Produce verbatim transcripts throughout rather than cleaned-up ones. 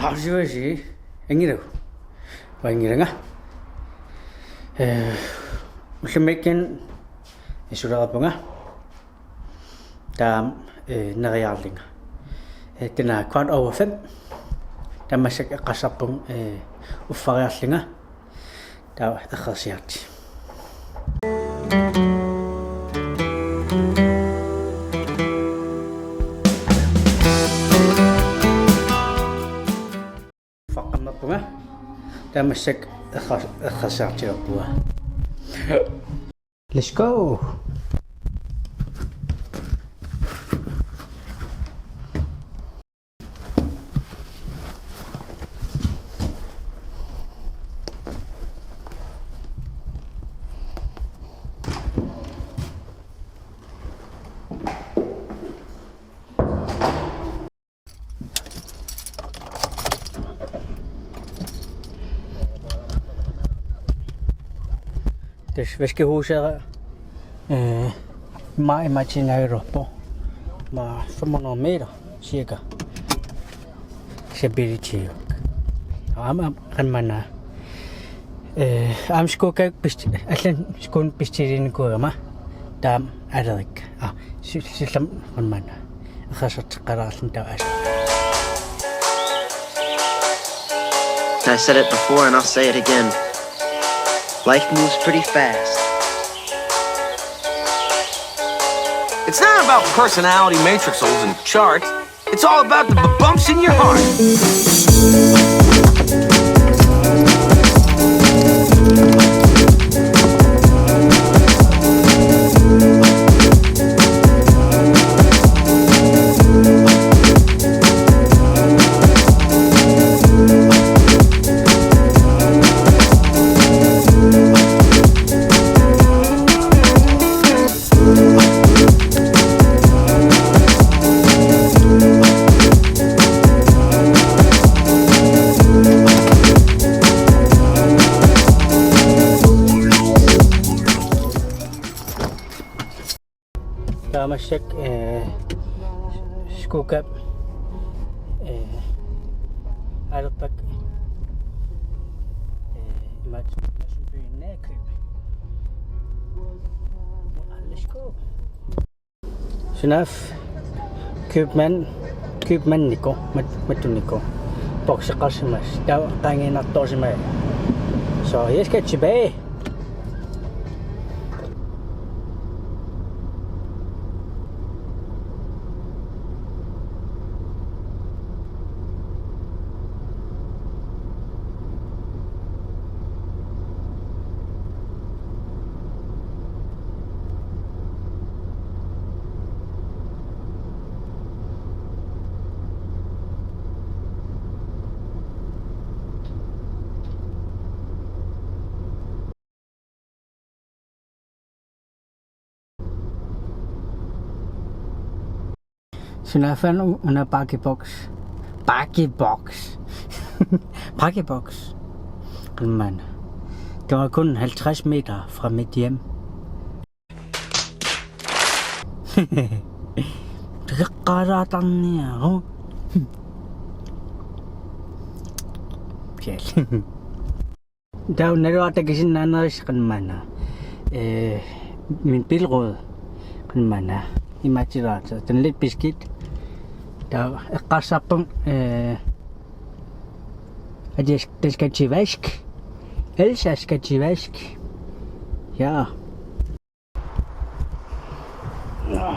Arsiuasi, angilagu. Uanngilanga. Eh, ullumikkan isulerpunga. Taam, eh, neriarlunga. Eh, tena kvart over fem. Tamassak eqqarsarpunga, eh, uffariarlunga. Taava eqqarsiarti. Uffariarpunga. Tamassak eqqar-, eqqarsiartilerpunga. Let's go. Tassa vaskehusera, eh, ma-, imaatsinaajulerpoq. Ma fem hundrede meter, cirka. Stability. Aamma, aamma, qamana. Eh, aamma skuukka pist-, allan skuunik pistiliinikuugama. Taama alerikka. Ah, si-, sillam qamana. Eqqarsarteqqalaarlunga taava. I said it before and I'll say it again. Life moves pretty fast. It's not about personality matrices and charts. It's all about the b-, bumps in your heart. Tamassak, eh, skuukap, eh, alerpakka, eh, imaattumik Madsenbyen Nærkøbing. Let's go. Sunaaffa købmand, købmandinikoq, mat-, mattunikoq. Bokseqarsimasoq, taava qaangiinnartorsimavoq. Så jeg skal tilbage. Sunaaffa una pakkeboks. Pakkeboks. Pakkeboks. Qamana. Det var kun halvtreds meter fra mit hjem. Teqeqqaalaatarniaruk. Kæl. Taava naluara takusinnaanerissi qamana. Eh, min bilråd qamana. Imaattuulaartoq. Den er lidt beskidt. Taava eqqarsarpunga, eh, at jeg sk-, den skal til vask. Elsa skal til vask. Ja. Nå.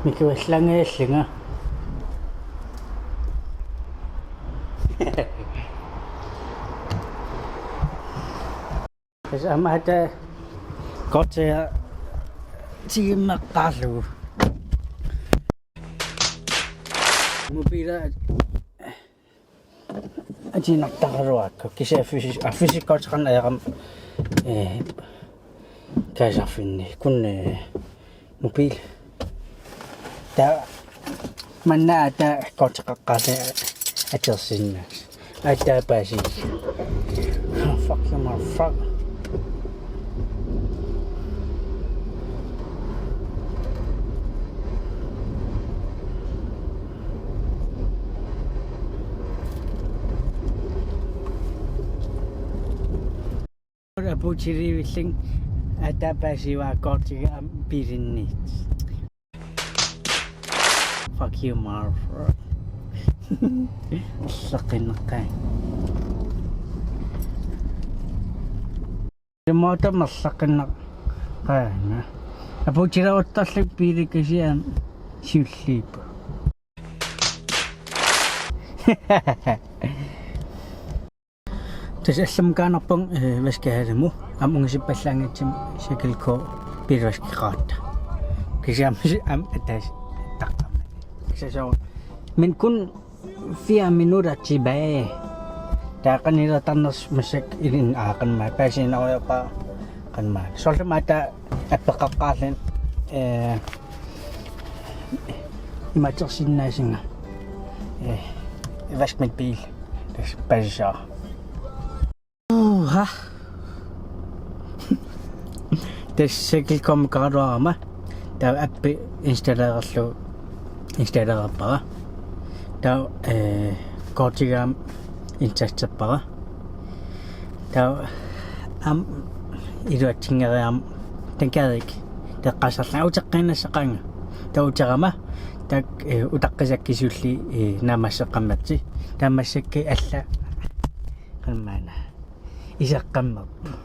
Mikuallangaallunga. Tassa aamma hata korteria tikimeqqaarlugu. Mobilia atiinnartaraluarakku kisianni fysisk, ah, fysisk korteqarneq ajorama, eh, kaasarfinni kun, eh, mobil. Taava manna taava korteqaqqaarlunga atorsinnaasoq. Aatsaat paasii. Fuck you, motherfucker. Puchirivilling ataapasivaakkoortiga am pirinniit. Fuck you, Marv. Allaqqinneqqaanga. Imaatta allaqqinneqqaanga. Apuutileruttorluk piilikasiam siulliippoq. Tassa allamik kaanarpunga, eh, vaskehallimi. Aamma ungasippallaanngitsumik Circle K piilivaskeqaratta. Kisianni aamma ataaseq taqqamani. Kisianni soorlu. Men kun fire minutter tilbage. Taava qanoq iliortarnersoq massakkut ilinnut aaqanmaa. Paasiinnarujorpara qanoq maani. Soorlu aamma taava appeqqaqqaarluni, eh, imaattorsinnaasunga. Eh, vask min bil. Tassa paasisara. Uha. Tassa Circle K-mik kaarluarama. Taava appi installererlugu installererpara. Taava, eh, kortiga aamma indsatserpara. Taava aamma iluatsinngeriarama tankaarik teqqassarlanga uteqqinnassaqaanga. Taava uterama taakku, eh, utaqqisakka siulliit, eh, naammasseqqammertik. Taava massakkut alla qanoq maani. Iseqqammerpoq.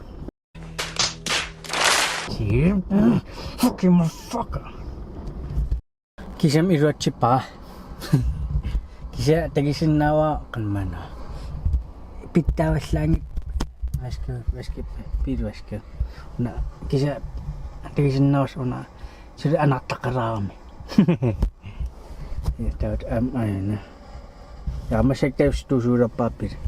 Fucking motherfucker. Kisianni iluatsippara. Kisianni takusinnaavara qanoq maani. Pitsaavallaanngilaq. Vaske, vaske, piilvaske. Una, kisianni takusinnaavara una. Suli anartaqalaarami. Ja, taava aamma aajuna. Ja, massakkut tassa tuusuulerpara pili.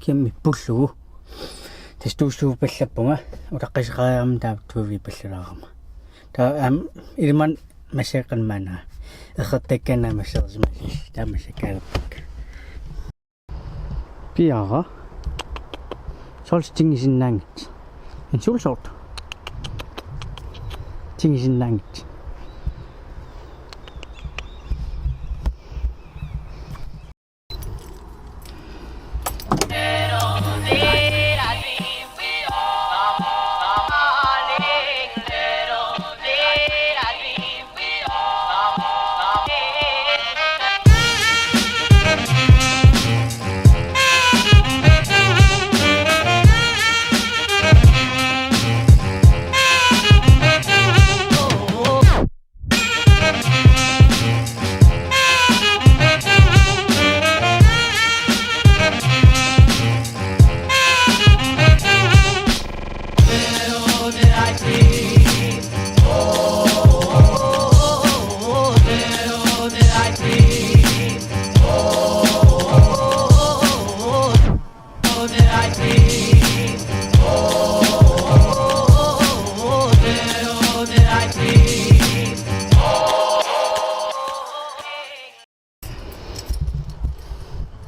Kiammi pullugu. Tassa tuusuuppallappunga, utaqqisaqariarama taava tuuviippallalaarama. Taava aamma iliman massakkut maanna. Eqqartakkanna massakkut simassi, taava massakkut kaalerpakka. Piara. Soorlu tingisinnaanngitsoq. En solsort. Tingisinnaanngitsoq.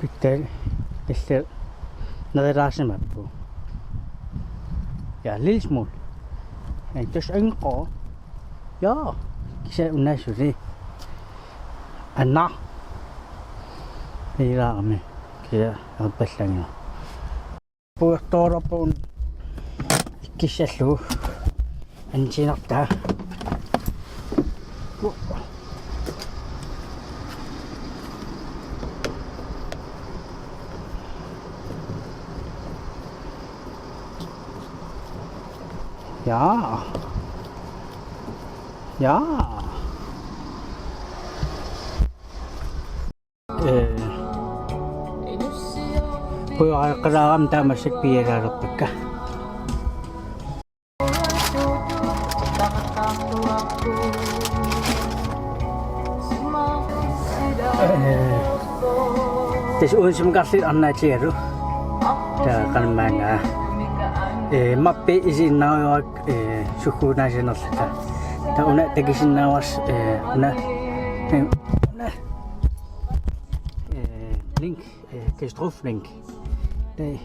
Pitsaat illit nerilaarsimappugut. Ja, lille smule. En tassa inqo. Ja, kisianni una suli. Anna. Ilaami. Kisianni erpallangina. Puertoorpun ikkissallugu ansiinertaa. Ja. Ja. Eh, pujoqalaarama taava massakkut pialaalerpakka. Eh, tassa uunsimkarli arnaatigalu. Taava qanoq maanna. Eh, mappi isiinnaajuak, eh, sukkuunaasinerluta. Taava una takusinnaavara, eh, una, eh, una. Eh, link, eh, katastrofelink. Eh,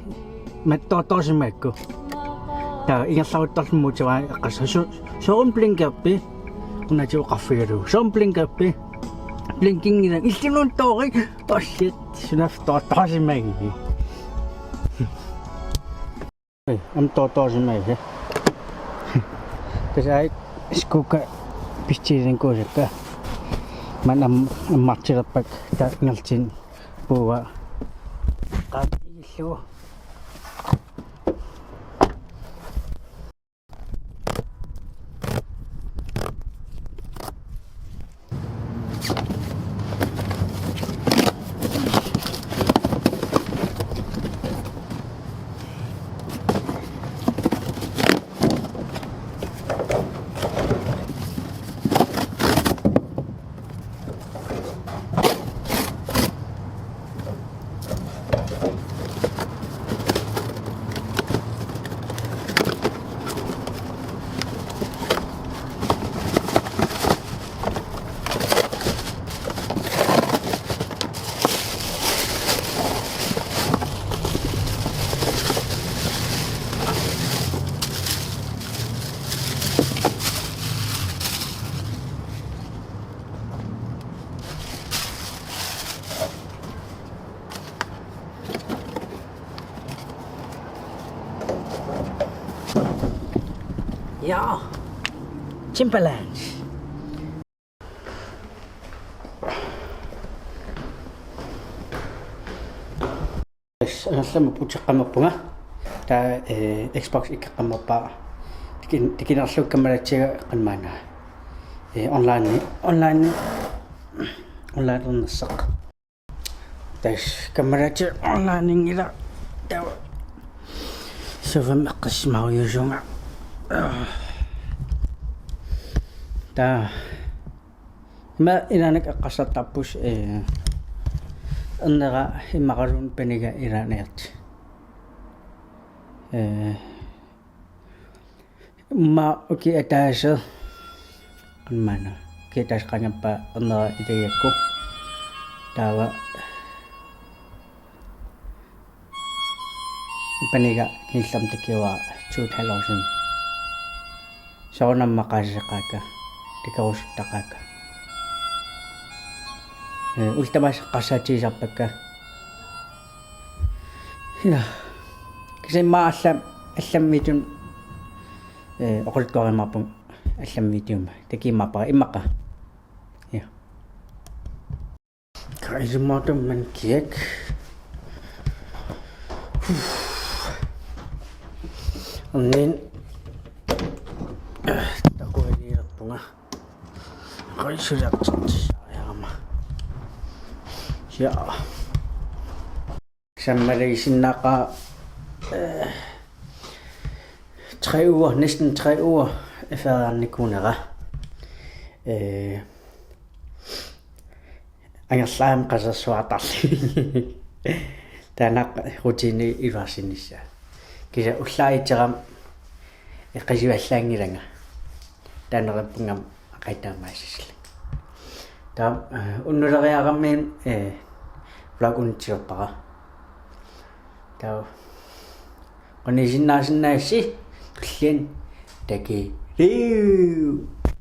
Mattoortoorsimagakku. Taava ingerlaruttorlugu motorvej eqqassavara. Su-, sooruna blinkerpit? Unatsiuqarfigalugu. Sooruna blinkerpit? Blinkinngilanga, illunuuttoori. Oh shit, sunaaffa toortoorsimagit. Ei, aamma toortoorsimagit. Tassa aajuna skuukka pissutiginnikuusakka. Maanna am-, ammartilerpakka taava ingerlaannaq puua. Qaam illugu. Ja. Timberland. Yes, angerlamut puteqqammerpunga. Taava, eh, Xbox ikkeqqammerpara. Tikin-, tikinarlugu kammalaatiga qanmaana. Eh, online, online, online ernersaq. Tassa kammalaatiga online-inngilaq. Taava sofami eqqassimarujuusunga. Taava ima ilaanni eqqarsartarpusi, eh, ernera immaqaluunniit paniga ilaaniarti. Eh, Immaqa ukiup ataaseq, qanmaana, ukiup ataaseq qangaappa ernera ilagigakku. Taava paniga kingullermik takiuara two thousand. Soorunami maqaasisoqaakka, takorusuttaqaakka. Eh, ullut tamaasa eqqarsaatigisarpakka. Ja. Kisianni immaqa alla-, allamik videomik, eh, oqaluttuariumaarpunga allamik videomik. Takuumaarpara immaqa. Ja. Kaisimaatun man kiak. Annin. Takualiilerpunga. Qaisuliartortissaajaama. Ja. Sammalagisinnaaqa, eh, tre uger, næsten tre uger, erfarinnikuunera. Eh, angerlarama qasersuartarluni. Taanna rutine iluarsinissaa. Kisianni ullaaq iterama eqqaasivallaanngilanga. Taanna rippungam aqagu taamaasillunga. Taava, eh, unnuleriarammi, eh, vlog unnussiorpara. Taava. Qunigisinnaasinnaagassi tulliani takuuk.